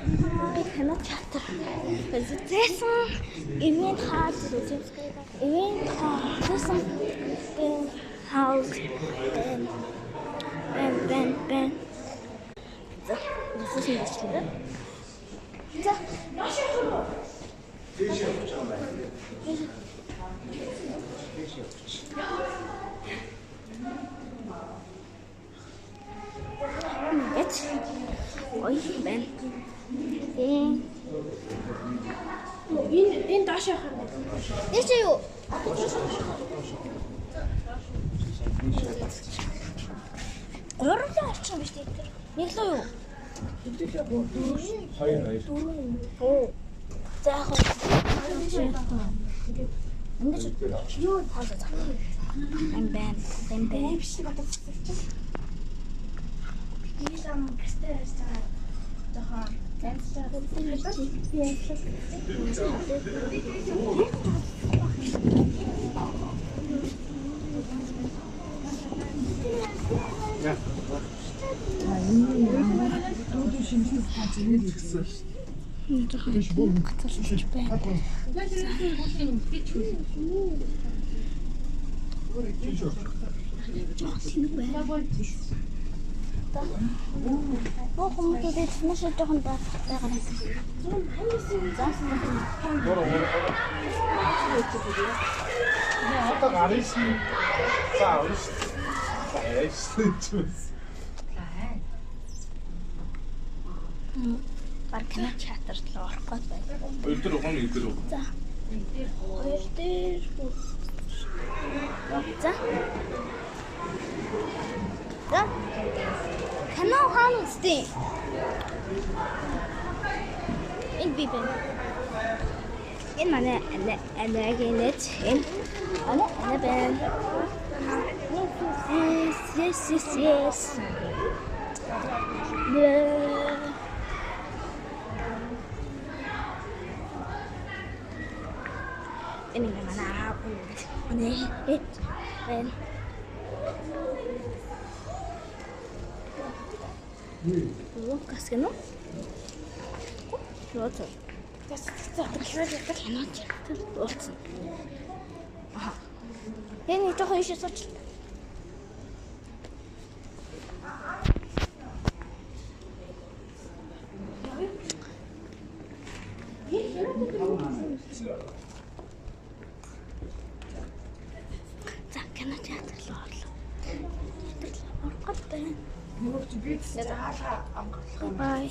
Би кино театр үзсэн. Event hall, event hall гэсэн house бэн бэн бэн. За, нүссэн бичлээ. За, маш их рүү. Тийш явчих юм байна. Тийш явчих. Ингээд гоё байна. Энэ доош явах юм байна. Тийш юу? Гурлаа орчих юм биш үү тэр? Нэг лөө юу? Хэдүүлээ 3 4 2. Оо. За яг ингэж юу тоолоо за. Эм бэн, эм бэн. Биш бодож чинь. Би лам гэртээ байж байгаа. Жохон ганцлаа. Би ярьлаа. Жоохон гацалж байна. Жоохон тэнэг байна. Боо хүмүүсүүд маш жоохон байгаа юм. Одоо 19. За 19. За 19 ч. Бар кино театр руу орох гээд байна. Хоёр дээр ухаан нэг дээр. За. Хоёр дээр. За. За. Кино хаана үзтий? Энэ би байна. Энэ манай анагийн энэ ана ана байна. Yes, yes, yes, yes. Энэ манай аав манай ээж байна. Лукас гэнэ үү? Юу вэ? Кино театр уулзсан. Аха. Энэ жоохон ишээ сууч. За кино театр руу орлоо. Театр руу орох гээд байна. Нөгөө чи би заалгаа онгойлох юм. Bye.